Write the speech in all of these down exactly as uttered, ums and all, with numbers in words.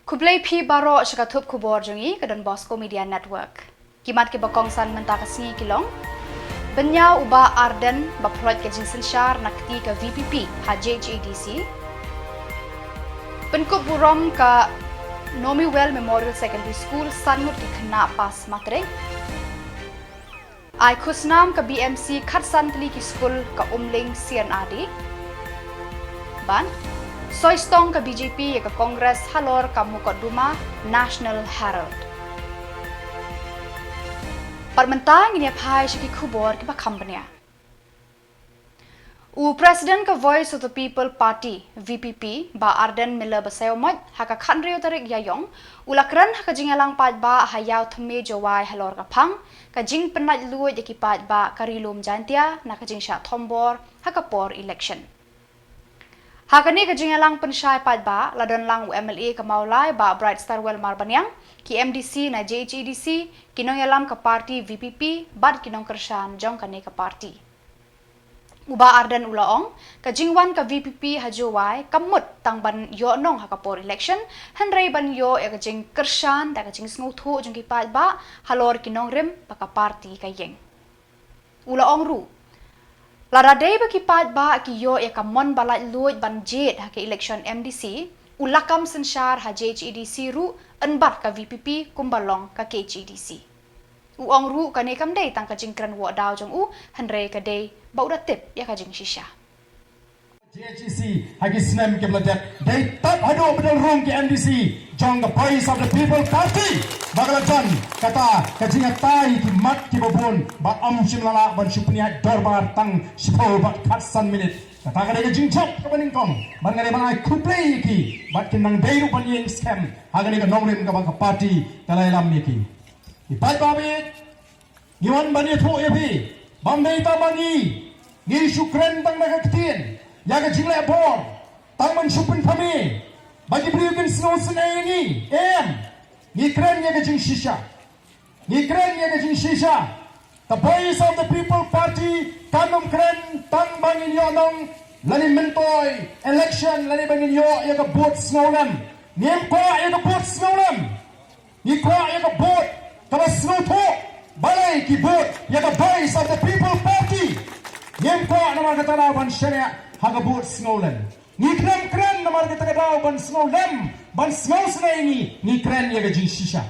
Khublei phi baroh sha ka thup khubor jong ngi ka Don Bosco Media Network. Ki mat kiba kongsan mynta ka sngi ki long: Bynñiaw u Bah Ardent ba ploit ka jingsynshar na kti ka V P P ha J H A D C. Pynkup burom ka Nomiwell Memorial Secondary School, san ngut ki khynnah pass matric. Ai khusnam ka B M C khatsan tylli ki skul ka Umling C N R D. Bad soi stong ka B J P ïa ka Congress halor ka mukotduma National Herald. Bad mynta ngin ïa phai sha ki khubor kiba kham bniah. U President ka Voice of the People Party, V P P, Bah Ardent Miller Basaiawmoit, ha ka khathynriew tarik Ïaïong, u la kren ha ka jingïalang paidbah ha Ïawthymme Jowai halor ka phang ka jingpynlait luid ïa ki paidbah ka Ri Lum Jaintia na ka jingshah thombor ha ka por election. Ha kane ka jingïalang pynshai paidbah la don lang u M L A ka Mawlai, Bah Brightstarwell Marbaniang, ki M D C na J H A D C, ki nongïalam ka party V P P bad ki nongkyrshan jong kane ka party. U Bah Ardent u la ong, ka jingwan ka V P P ha Jowai kam mut tang ban ïoh nong ha ka por election, hynrei ban ïoh ïa ka jingkyrshan da ka jingsngewthuh jong ki paidbah halor ki nongrim ba ka party ka ïeng. U la ong ruh, lada dei ba ki paidbah ki ïoh ïa ka mon ba laitluid ban jied ha ka election M D C, u lakam synshar ha J H A D C ruh yn bat ka V P P kumba long ka K H A D C. U ong ruh kane kam dei tang ka jingkren wad daw jong u, hynrei ka dei ba u da tip ïa ka jingshisha. J H A D C ha ki snem kiba la dep dei tad haduh ba dang rung ki M D C jong ka Voice of the People Party. Ba ka la don kata ka jingïatai ki mat kiba bun ba ym shym la lah ban shu pynïaid dorbar tang shiphew bad khatsan minit. Kata ka dei ka jingjop kaba nyngkong. Bad nga dei ban ai khublei ïa ki bad kin nang dei ruh ban ïeng skhem ha kane ka nongrim kaba ka party ka la ïalam ïa ki. Ki paidbah ba ïeit, ngi wan ban ïathuh ïa phi ba ym dei tang ba ngi, ngi shu kren tang na ka ktien ïa ka jingleh bor tang ban shu pynphame ba ki briew kin sngewsynei ïa ngi. Em, ngi kren ïa ka jingshisha. Ngi kren ïa ka jingshisha. The Voice of the People Party kam kren tang ba ngin ïoh nong lane myntoi election lane ba ngin ïoh ïa ka vote sngewlem. Ngim kwah ïa ka vote sngewlem. Ngi kwah ïa ka vote kaba sngewthuh. Balei ki vote ïa ka Voice of the People Party? Ngim kwah namar kata ban shaniah ha ka vote sngewlem. Ngi khlem kren namar kata ka daw ban sngewlem, ban sngewsynei ïa ngi, ngi kren ïa ka jingshisha.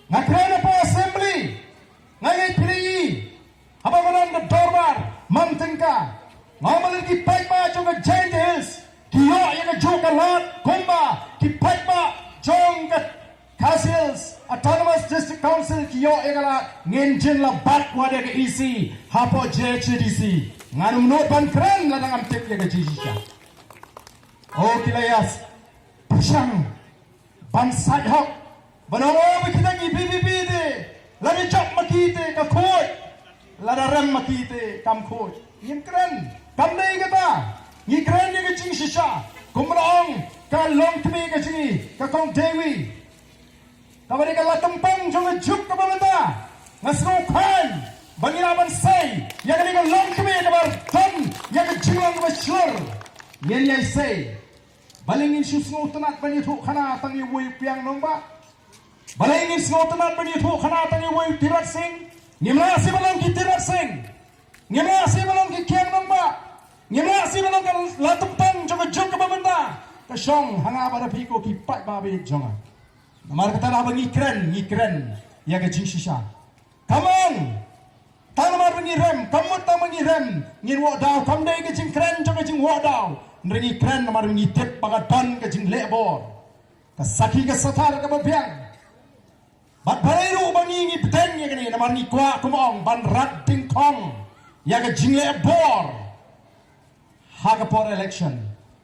Nga kren hapoh Assembly, nga ngeit phi la ïohi haba nga don ka dorbar man tyngka, nga ong ba lada ki paidbah jong ka Jaintia Hills ki ïoh ïa kajuh ka lad kumba ki paidbah jong ka Khasi Hills Autonomous District Council ki ïoh ïa ka lad, ngin jin la bat wad ïa ka E C hapoh J H A D C. Ngan ym nud ban kren lada ngam tip ïa ka jingshisha. O ki la ïa pyrshang ban sait hok ban ong, o ba kita ki V P P te, lada jop ma ki te ka khuid, lada rem ma ki te kam khuid. Ngim kren, kam dei kata. Ngi kren ïa ka jingshisha. Kumba la ong ka longkmie ka jong ngi, ka Kong Dewi, kaba dei ka latympang jong ka juk kaba mynta, nga sngewkmen ba ngi lah ban sei ïa kane ka longkmie kaba don ïa ka jinglong kaba shlur. Ngin ïa sei. Balei ngin shu sngewtynnat ban ïathuh khana tang ïa uwei u Piang Nongbah? Balei ngin sngewtynnat ban ïathuh khana tang ïa uwei u Tirot Sing? Ngim lah shuh ban long ki Tirot Sing. Ngim lah shuh ban long ki Kiang Nongbah. Ngim lah shuh ban long ka latympang jong ka juk kaba mynta. Ka shong ha nga bad ha phi ko ki paidbah ba ïeit jong nga. Namar kata lada ngi kren, ngi kren ïa ka jingshisha. Kam ong tang namar ba ngi rem, kam mut tang ba ngi rem ngin wad daw, kam dei ka jingkren jong ka jingwad daw. Hynrei ngi kren namar ba ngi tip ba ka don ka jingleh bor, ka sakhi ka sathar kaba biang. Bad balei ruh ba ngi ngi bteng ïa kane, namar ngi kwah, kumba ong, ban rat dyngkhong ïa ka jingleh bor ha ka por election.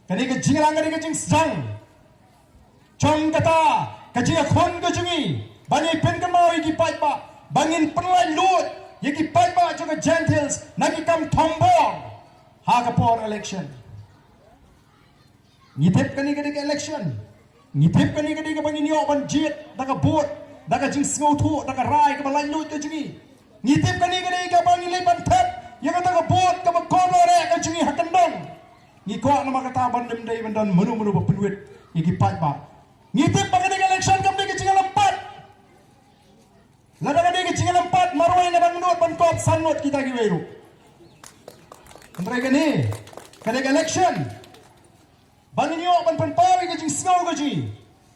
Kane ka jingïalang ka dei ka jingsdang jong kata ka jingïakhun ka jong ngi, ba ngi pynkynmaw ïa ki paidbah ba ngin pynlait luid ïa ki paidbah jong ka Jaintia Hills na ki kam thombor ha ka por election. Ngi tip kane ka dei ka election. Ngi tip kane ka dei kaba ngin ïoh ban jied da ka vote, da ka jingsngewthuh, da ka rai kaba laitluid ka jong ngi. Ngi tip kane ka dei kaba ngin leit ban thep ïa kata ka vote kaba kordor eh ka jong ngi ha kyndong. Ngi kwah namar kata ban ym dei ban don mano mano ba pynwit ïa ki paidbah. Ngi tip ba kane ka election kam dei ka jingïalam pat. Lada ka dei ka jingïalam pat, marwei nga dang nud ban kop san ngut kita kiwei ruh. Hynrei kane ka dei ka election ba ngin ïoh ban pynpaw ïa ka jingsngew ka jong ngi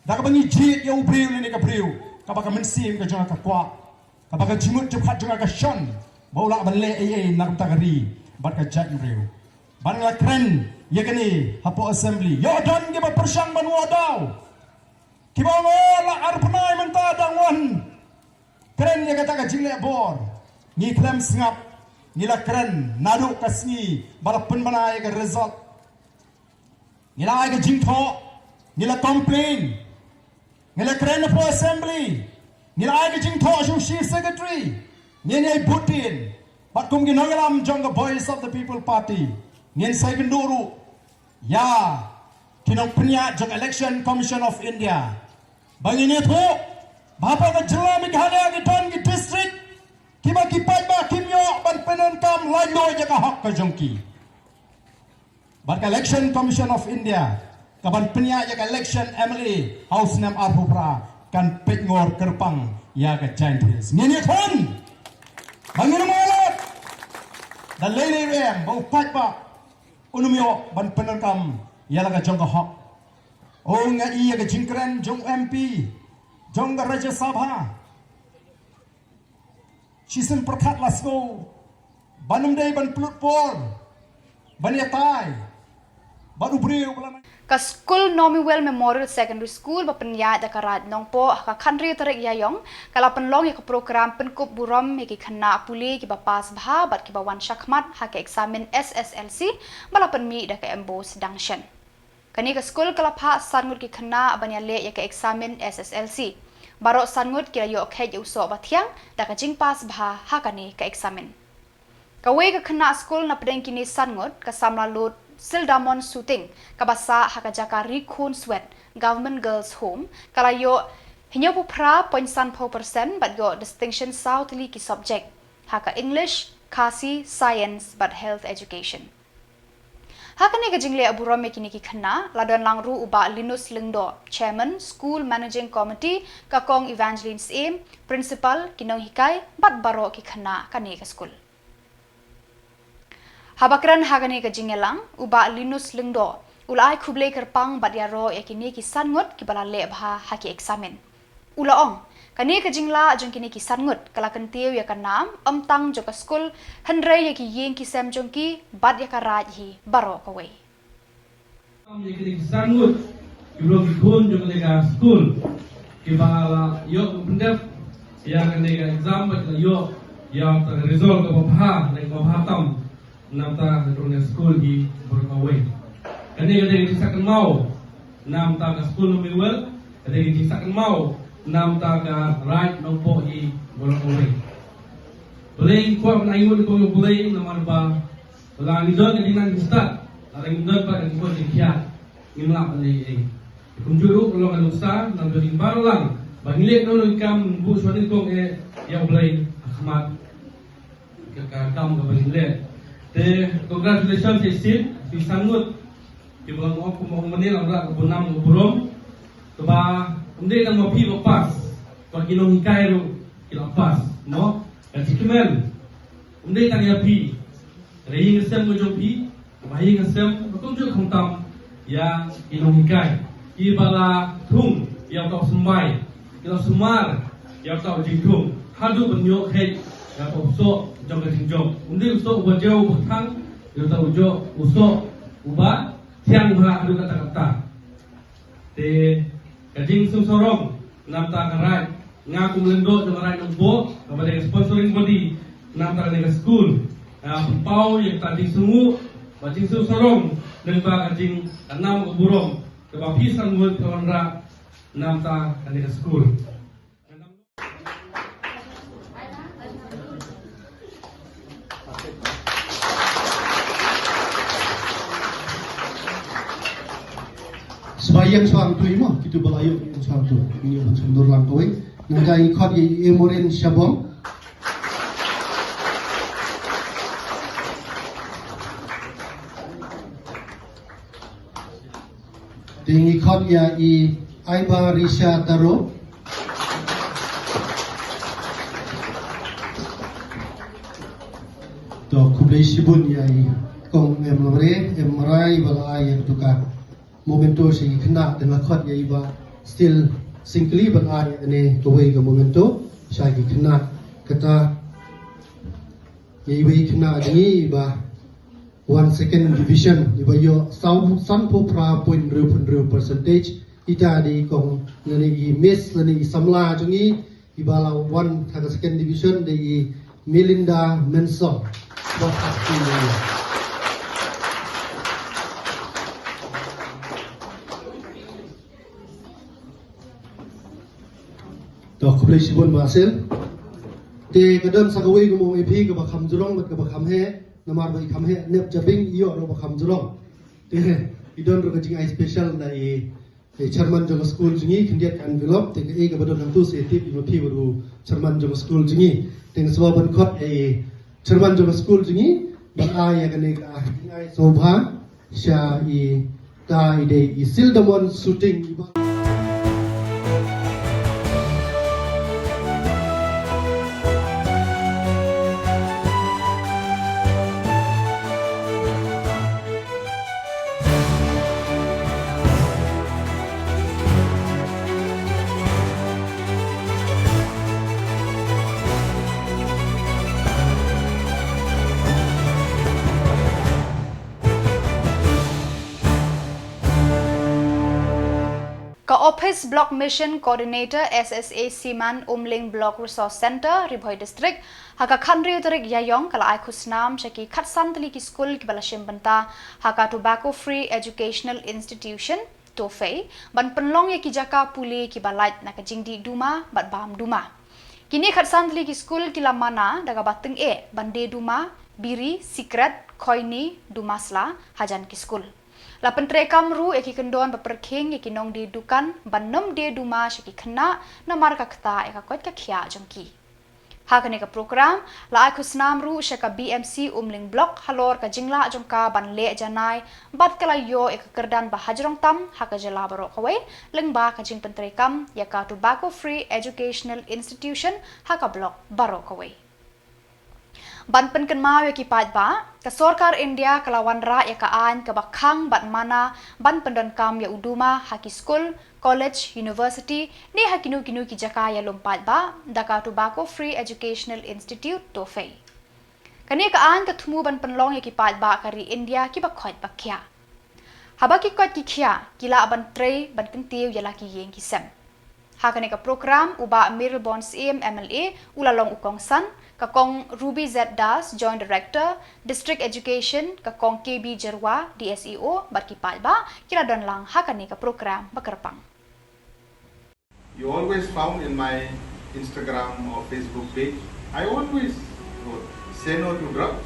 da kaba ngi jied ïa u briew lane ka briew kaba ka mynsiem ka jong ka kwah, kaba ka jingmut jingpyrkhat jong ka shon ba u lah ban leh ei ei na ka bynta ka ri bad ka jaitbynriew. Bad nga la kren ïa kane hapoh assembly, ïoh don kiba pyrshang ban wad daw, kiba ong, "Oh, la ar bnai mynta dang wan kren ïa kata ka jingleh bor." Ngi khlem sngap, ngi la kren naduh ka sngi ba la pynbna ïa ka result. Ngi la ai ka jingthoh, ngi la complain, ngi la kren hapoh assembly, ngi la ai ka jingthoh sha u chief secretary, ngin ïai bud dien. Bad kum ki nongïalam jong ka Voice of the People Party, ngin sa ïakynduh ruh ïa ki nongpynïaid jong Election Commission of India ba ngin ïathuh ba hapoh ka jylla Meghalaya ki don ki district kiba ki paidbah kim ïoh ban pyndonkam laitluid ïa ka hok ka jong ki. Bad ka Election Commission of India ka ban pynïaid ïa ka election M L A ha u snem arphew phra kan peit ngor kyrpang ïa ka Jaintia Hills. Ngin ïakhun ba ngin ym ïalap da lei lei ruh em ba u paidbah un ym ïoh ban pyndonkam ïa la ka jong ka hok. O, nga i ïa ka jingkren jong u M P jong ka Rajya Sabha. Shisien pyrkhat la sngew ban ym dei ban pynlut por ban ïatai bad u briew ba la nang. Ka skul Nomuel Memorial Secondary School ba pynïaid da ka Raid Nongpoh ha ka khathynriew tarik Ïaïong ka la pynlong ïa ka program pynkup burom ïa ki khynnah pule kiba pass bha bad kiba wan shakhmat ha ka eksamin S S L C ba la pynmih da ka Embos Dangsen. Kane ka skul ka la phah san ngut ki khynnah ban ïaleh ïa ka eksamin S S L C. Baroh san ngut ki la ïoh kheit ïa u soh ba thiang da ka jingpass bha ha kane ka eksamin. Kawei ka khynnah skul na pdeng kine san ngut, ka samla lud Sildamon Suting, kaba sah ha ka jaka Ri Khunswet Government Girls Home, ka la ïoh hynñiewphew phra point san phew percent bad ïoh distinction saw tylli ki subject ha ka English, Khasi, Science bad Health Education. Ha kane ka jingleh burom ïa kine ki khynnah la don lang ruh u Bah Linus Lyngdoh, Chairman, School Managing Committee, ka Kong Evangeline Syiem, Principal, ki nonghikai bad baroh ki khynnah kane ka skul. Haba kren ha kane ka jingïalang, u Bah Linus Lyngdoh u la ai khublei kyrpang bad ïaroh ïa kine ki san ngut kiba la leh bha ha ki eksamin. U la ong, kane ka jinglah jong kine ki san ngut ka la kyntiew ïa ka nam ym tang jong ka skul, hynrei ïa ki ïing ki sem jong ki bad ïa ka raid hi baroh kawei. Ïa kine ki san ngut ki long ki khun jong kane ka skul kiba la ïoh pyndep ïa kane ka exam bad la ïoh ïa ka result kaba bha, kaba bha tam. Namta ka jong ka skul hi baroh kawei. Kane ka dei ka jingsak kynmaw namta ka skul Nomuel, ka dei ka jingsak kynmaw namta ka raid Nongpoh hi baroh kawei. Balei ngi kwah ban ai nguh ïa ka kong Blei? Namar ba lada ngi don ka jingnang jingstad, lada ngi don pat ka jingkoit jingkhiah, ngim lah ban leh ei ei. Kumjuh ruh ka long ka nuksa namta jong ngi baroh lang ba ngi leh kano kano ki kam, buh shuwa nyngkong eh ïa U Blei ha khmat ka, ka kam kaba ngi leh. Te congratulations shisien ïa phi san ngut kiba nga ong kumba ong mynne, la wanrah ka bynta ka burom kaba ym dei tang ma phi ba pass, ba ki nonghikai ruh ki la pass, mo. Ka jingkmen ym dei tang ïa phi, ka ïing ka sem ka jong phi, Ba ïing ka sem, ba kumjuh khamtam ïa ki nonghikai kiba la thung ïa uta u symbai, ki la sumar ïa uta u jingthung haduh ban ïoh kheit ïa uta u soh jong ka jingjop. Ym dei u soh uba jew uba kthang, ïa uta u jop, u soh uba thiang bha haduh katta katta. Te ka jingsngewsarong namta ka raid, nga kum u lyngdoh jong ka raid Nongpoh kaba dei ka sponsoring body namta kane ka skul, nga pynpaw ïa kata jingsngew bad jingsngewsarong lyngba ka jing, ka nam ka burom kaba phi san ngut phi la wanrah namta kane ka skul. Sba ïeng shuwa hangtu mo, kito ba la ïoh ïeng shuwa hangtu. Ngi ïoh ban sngewdur lang kawei. Nangta ngi khot ïa i Morin Shabong. Te ngi khot ïa i Aiba Risha Taro. To, khublei shibun ïa i kong M Lamre, M Rai ba la ai ïa katu ka memento sha ki khynnah, te nga khot ïa i Bah Still Syngkli ban ai ïa kane kawei ka memento sha ki khynnah. Kata ïa iwei i khynnah jong ngi iba wan second division, iba ïoh saw, sanphew phra point hynriew hynriew percentage. Ita dei i kong lane i miss lane i samla jong ngi iba la wan ha ka second division, dei i Melinda Mensong. Ba ka To, khublei shibun Bah Still. Te ka don sa kawei ka mong A P kaba kham jrong bad kaba kham heh, namar ba i kham heh nep jabieng, ïoh ruh ba kham jrong. Te i don ruh ka jingai special na i, i chairman jong ka school jong ngi, khyndiat ka envelope, te kaei kaba don hangtu sa i tip i ma phi bad u chairman jong ka school jong ngi. Te nga sngewbha ban khot ïa i chairman jong ka school jong ngi ban ai ïa kane ka jingai sngewbha sha ita i dei i Sildamon Suting. Ka Office Block Mission Coordinator S S A Siman Umling Block Resource Centre, Ri Bhoi District, ha ka khathynriew tarik Ïaïong ka la ai khusnam sha ki khatsan tylli ki skul kiba la shim bynta ha ka Tobacco Free Educational Institution, TOFE, ban pynlong ïa ki jaka pule kiba lait na ka jingdih duma bad bam duma. Kine khatsan tylli ki skul ki la mana da kaba tyngeh ban die duma, biri, sikret, khoini, duma sla, hajan ki skul. La pyntreikam ruh ïa ki kyndon ba pyrkhing ïa ki nongdie dukan ban nym die duma sha ki khynnah namar ka kta ïa ka koit ka khiah jong ki. Ha kane ka program la ai khusnam ruh sha ka B M C Umling Block halor ka jinglah jong ka ban leh janai bad ka la ïoh ïa ka kyrdan ba hajrong tam ha ka jylla baroh kawei lyngba ka jingpyntreikam ïa ka Tobacco Free Educational Institution ha ka block baroh kawei. Ban pynkynmaw ïa ki paidbah, ka sorkar India ka la wanrah ïa ka aiñ kaba khang bad mana ban pyndonkam ïa u duma ha ki skul, college, university, ne ha kino kino ki jaka ïalum paidbah da ka Tobacco Free Educational Institute, TOFE. Kane ka aiñ ka thmu ban pynlong ïa ki paidbah ka ri India kiba khoit ba khiah. Haba ki koit ki khiah ki lah ban trei ban kyntiew ïa la ki ïing ki sem. Ha kane ka program u Bah Mayralborn Syiem M L A u la long u kongsan, ka Kong Ruby Z Das, Joint Director, District Education, ka Kong K B Jyrwa, D S E O, bad ki paidbah ki la don lang ha kane ka program ba kyrpang. You always found in my Instagram or Facebook page, I always wrote, "Say no to drugs,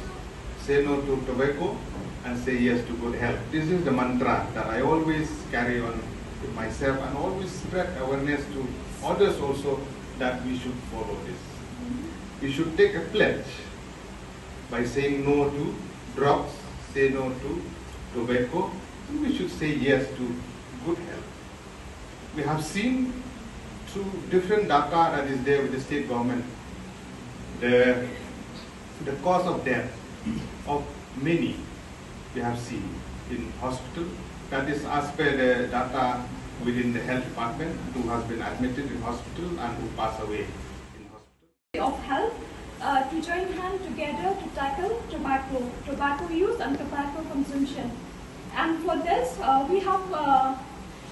say no to tobacco, and say yes to good health." This is the mantra that I always carry on with myself and always spread awareness to others also that we should follow this. We should take a pledge by saying no to drugs, say no to tobacco, and we should say yes to good health. We have seen through different data that is there with the state government, the, the cause of death of many we have seen in hospital. That is as per the data within the health department, who has been admitted in hospital and who pass away in hospital. Of health, uh, to join hand together to tackle tobacco, tobacco use and tobacco consumption. And for this, uh, we have, uh,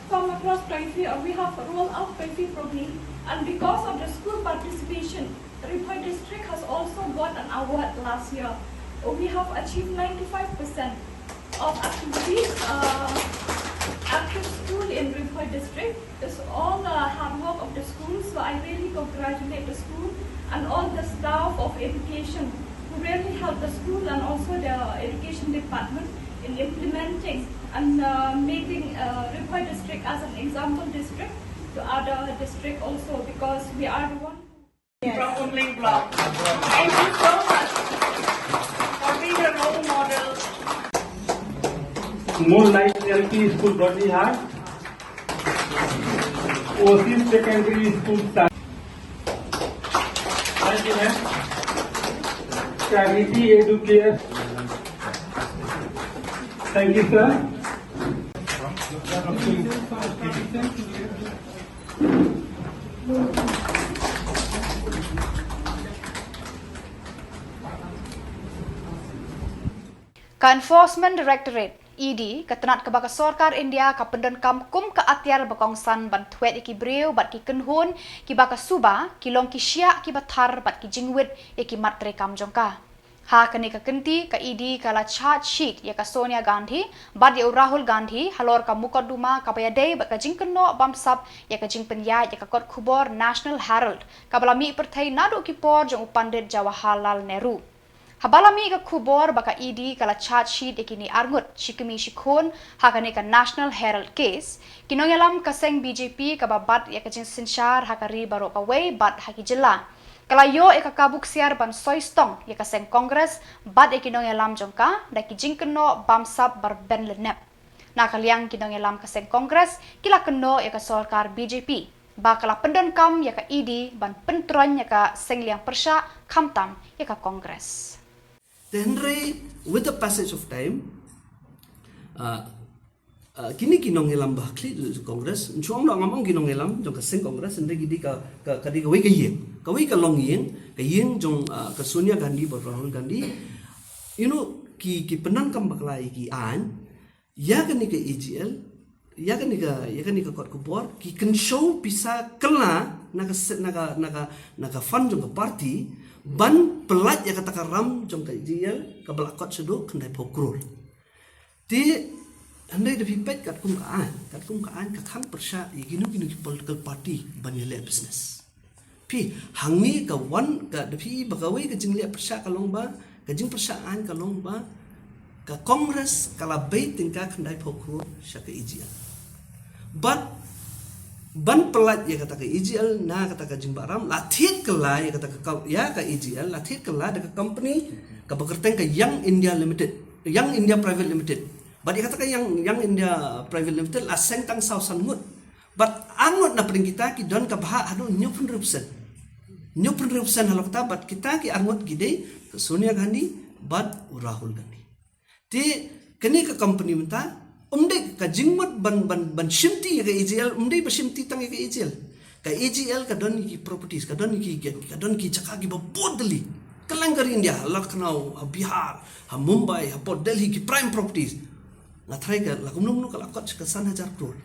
come across quite few, uh, we have rolled out quite few programs, and because of the school participation, Ri Bhoi district has also got an award last year. We have achieved ninety-five percent of activities, uh, active school in Ri Bhoi district. It's all the hard work of the school, so I really congratulate the school and all the staff of education who really helped the school and also the education department in implementing and, uh, making, uh, Ri Bhoi district as an example district to other district also, because we are the one who From Umling Block. Thank you so much for being a role model. Moonlight L P School, Byrnihat. Oasis Secondary School staff. Thank you, ma'am. Charity Educare. Thank you, sir. Ka Enforcement Directorate, E D, ka tnat kaba ka sorkar India ka pyndonkam kum ka atiar ba kongsan ban thwet ïa ki briew bad ki kynhun kiba ka suba ki long ki shiah kiba thar bad ki jingwit ïa ki mat treikam jong ka. Ha kane ka kynti, ka E D ka la charge sheet ïa ka Sonia Gandhi bad ïa u Rahul Gandhi halor ka mukotduma kaba ïadei bad ka jingkynnoh bamsap ïa ka jingpynïaid ïa ka kot khubor National Herald kaba la mih pyrthei naduh ki por jong u Pandit Jawaharlal Nehru. Haba la mih ka khubor ba ka E D ka la charge sheet ïa kine arngut, shi kmie shi khun, ha kane ka National Herald case, ki nongïalam ka seng B J P kaba bat ïa ka jingsynshar ha ka ri baroh kawei bad ha ki jylla, ka la ïoh ïa ka kabu ksiar ban soi stong ïa ka seng Congress bad ïa ki nongïalam jong ka da ki jingkynnoh bamsap bar ben lynep. Na ka liang ki nongïalam ka seng Congress ki la kynnoh ïa ka sorkar B J P ba ka la pyndonkam ïa ka E D ban pyntroiñ ïa ka seng liang pyrshah khamtam ïa ka Congress. Te hynrei, with the passage of time, uh, uh, kine ki nongïalam ba khlieh Congress, nchuong da ngam ong ki nongïalam jong ka seng Congress, hynrei ki dei ka, ka, ka dei kawei ka ïing, kawei ka longïing, ka ïing jong, uh, ka Sonia Gandhi bad Rahul Gandhi. You know, ki, ki pyndonkam bakla ïa ki aiñ, ïa kane ka A G L, ïa kane ka, ïa kane ka kot khubor, ki kynshew pisa kylla na ka se-, na ka, na ka, na ka fund jong ka party, ban pyllait ïa kata ka ram jong ka A G L, kaba la kot shaduh khyndai phew klur. Te, hynrei da phi peit katkum ka aiñ, katkum ka aiñ ka khang pyrshah ïa kino kino ki political party ban ïaleh business. Phi, hangne ka wan, ka, da phi ba kawei ka jingleh pyrshah ka long ba, ka jingpyrshah aiñ ka long ba, ka Congress ka la bei tyngka khyndai phew klur sha ka A G L. Bad, ban pyllait ïa kata ka A G L, na kata ka jingbahram, la thied kylla ïa kata ka, ka, ïa ka A G L, la thied kylla da ka company, kaba kyrteng ka Young India Limited, Young India Private Limited. Bad ïa kata ka Young, Young India Private Limited, la seng tang saw san ngut. Bad arngut na pdeng kita ki don ka bhah haduh hynñiew phew hynriew percent. Hynñiew phew hynriew percent halor kata bad kita ki arngut ki dei ka Sonia Gandhi bad u Rahul Gandhi. Te kane ka company mynta, um dei ka jingmut ban, ban, ban shimti ïa ka A G L, um dei ba shimti tang ïa ka A G L. Ka A G L ka don ki properties, ka don ki, ka don ki jaka kiba bun Delhi. Kylleng ka ri India, Lucknow, ha Bihar, ha Mumbai, hapoh Delhi, ki prime properties. Nga tharai ka la kumno kumno ka la kot sha ka san hajar klur.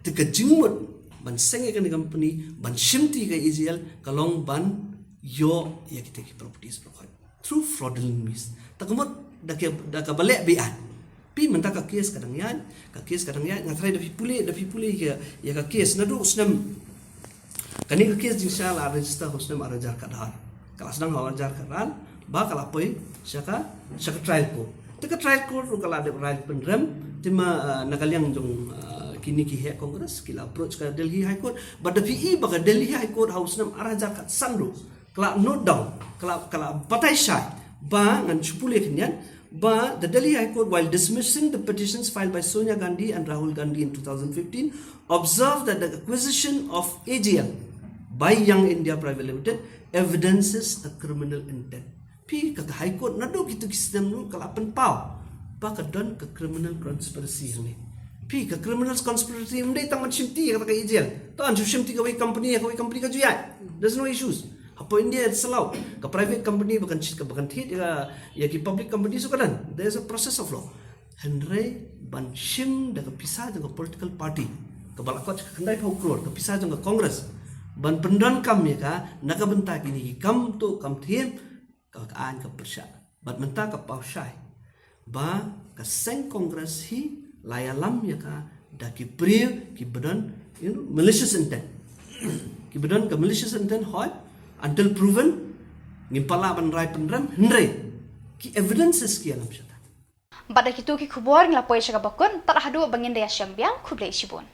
Te ka jingmut ban seng ïa kane ka company, ban shimti ka A G L, ka long ban ïoh ïa kita ki properties baroh through fraudulent means. Ta ka mut da ka, da kaba leh beiñ. Phi, mynta ka case ka dang ïaid, ka case ka dang ïaid, nga tharai da phi pule, da phi pule ïa, ïa ka case naduh u snem. Kane ka case jingshisha la register ha u snem ar hajar khatar. Ka la sdang ha u ar hajar khatar, ba ka la poi sha ka, sha ka trial court. Te ka trial court ruh ka la dep rai pynrem, te ma, ah, na ka liang jong, ah, kine ki heh Congress, ki la approach ka Delhi High Court, bad da phi i ba ka Delhi High Court ha u snem ar hajar khatsan ruh ka la note down, ka la, ka la batai shai, ba ngan shu pule khyndiat, ba the Delhi High Court, while dismissing the petitions filed by Sonia Gandhi and Rahul Gandhi in two thousand fifteen, observed that the acquisition of A G L by Young India Private Limited evidences a criminal intent. Phi, ka, ka High Court naduh kito ki snem ruh ka la pynpaw ba ka don ka criminal conspiracy hangne. Phi, ka criminal conspiracy ym dei tang ban shimti ïa kata ka A G L. Tang ban shimti kawei company ïa kawei company ka ju ïaid. There's no issues. Hapoh India it's allowed. Ka private company ba kan shit, ka ba kan thied ïa, ïa ki public company ruh ka don. There's a process of law. Hynrei ban shim da ka pisa jong ka political party kaba la kot sha ka khyndai phew klur, ka pisa jong ka Congress, ban pyndonkam ïa ka na ka bynta kine ki kam tuh kam thiem, ka, ka aiñ ka pyrshah. Bad mynta ka paw shai ba ka seng Congress hi la ïalam ïa ka da ki briew kiba don, you know, malicious intent. Kiba don ka malicious intent, hooid, until proven, ngim pat lah ban rai pynrem, hynrei ki evidences ki ïalam shata. Bad da kito ki khubor ngi la poi sha kaba kut, tad haduh ba ngin da ïashem biang, khublei shibun.